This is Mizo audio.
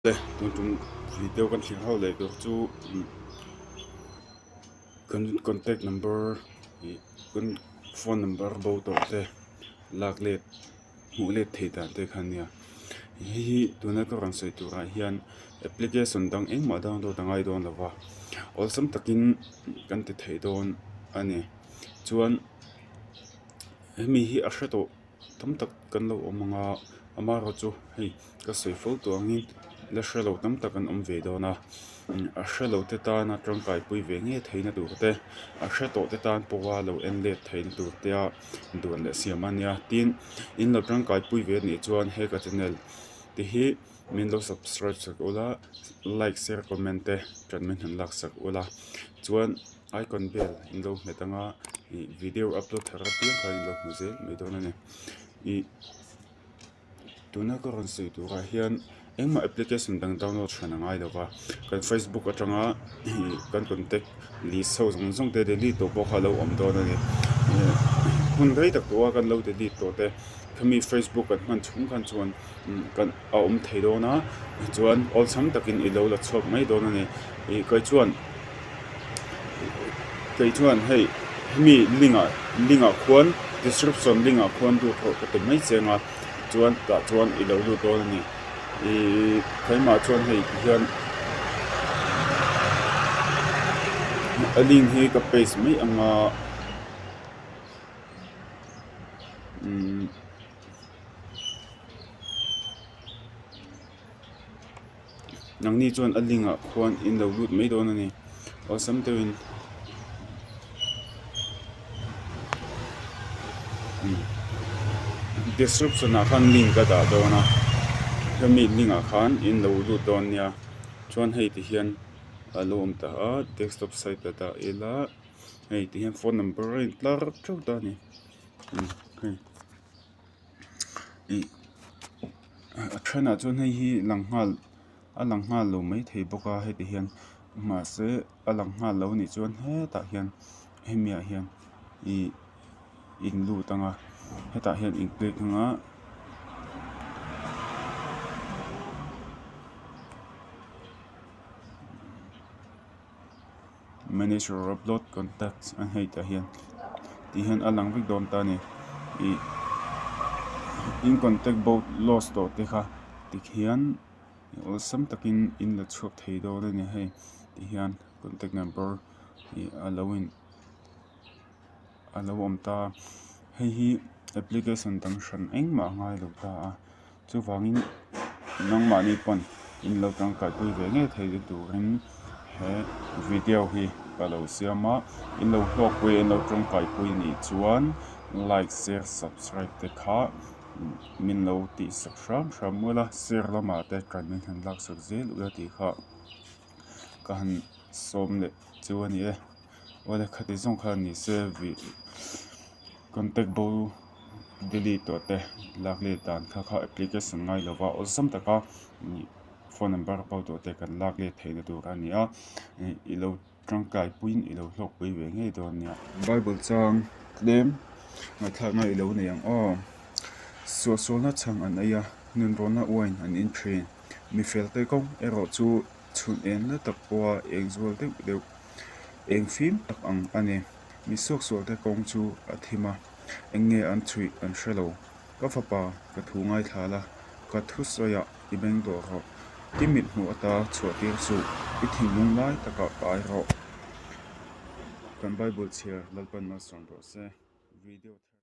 Le tun tum video kan thlir ho leh tur chu kan contact number ih kan phone number bo tawh te lak let hmuh let theih dan te kha ania hei hi tuna ka rawn sawi turah hian application dang engmah download a ngai dawn lo va awlsam takin kan ti thei dawn a ni chuan hemi hi a hre tawh. Tam tak kan lo awm ang a amaherawhchu hei ka sawi fo tawh angin la hre lo tam tak an awm ve dawn a a hre lo te tana tangkai pui ve ngei theihna tur te a hre tawh te tan pawha lo en let theihna tur te a duan leh siam a nia tin in lo tangkai pui ve anih chuan he ka channel te hi min lo subscribe sak ula like share comment te tan min han lak sak ula chuan. Icon bell in lo hmet anga ih video upload thar apiang kha in lo hmu zel mai dawn a ni ih tuna ka rawn sawi turah hian engmah application dang download hran a ngai lo va kan facebook atanga ih kan contact list ho zawng zawng te delete tawh pawh kha a lo awm dawn a ni ih hun rei tak tawha kan lo delete tawh te khami facebook kan hman chhung khan chuan kan a awm thei dawn a tichuan awlsam takin i lo la chhuak mai dawn a ni ih kei chuan kei chuan hei hemi link ah link ah khuan description link ah khuan lut rawh ka ti mai chiang a chuan tah chuan i lo lut dawn a ni ihh keimah chuan hei ti hian a link hi ka paste mai ang a umm. Nangni chuan a link ah khuan in lo lut mai dawn a ni awlsam deuhin description ah khan link a dah dawn a hemi link ah khan in lo lut dawn nia chuan hei ti hian a lo awm ta a desktop site a dah ila hei ti hian phone number a intlar teuh ta a ni hei. Ih a thenah chuan hei hi lang nghal a lang nghal lo maithei bawk a heti hian mahse a lang nghal lo anih chuan hetah hian hemi ah hian ih in lut ang a hetah hian in click ang a. Manage your upload contacts a hei tah hian tih hian a lang vek dawn ta a ni ih in contact bo lost tawh te kha tikhian awlsam takin in la chhuak thei dawn a ni hei ti hian contact number ih a lo in a lo awm ta a hei hi application dang hran engmah a ngai lo ta a chuvangin nangmahni pawn in lo tangkai pui ve ngei thei turin he video hi ka lo siam a in lo hlawk pui a in lo tangkai pui anih chuan like share subscribe te kha min lo tih sak hram hram ula share lamah te tan min han lak sak zel ula tih kha ka han sawm leh chu a ni e. Awle khati zawng kha ni se vih contact bo delete tawh te lak let dan kha kha application ngai lova awlsam taka phone number bo tawh te kan lak let theihna tur a ni a ih i lo tangkai puiin i lo hlawkpui ve ngei dawn nia. Bible chang tlem ngaihthlakna i lo nei ang aw. Suahsualna chhang an ei a, nunrawnna uain an in thin. Mi felte kawng erawh chu chhun eng la tak pawha eng zual deuh deuh. Eng fim tak ang a ni. Mi suaksualte kawng chu a thim a, eng nge an chhuih an hre lo. Ka fapa, ka thu ngaithla la, ka thusawiah i beng tawh rawh. I mit hmuh ata chhuah tir suh, i thinlung lai takah pai rawh. Kan Bible chhiar Lalpan malsawm rawh se. Video thar.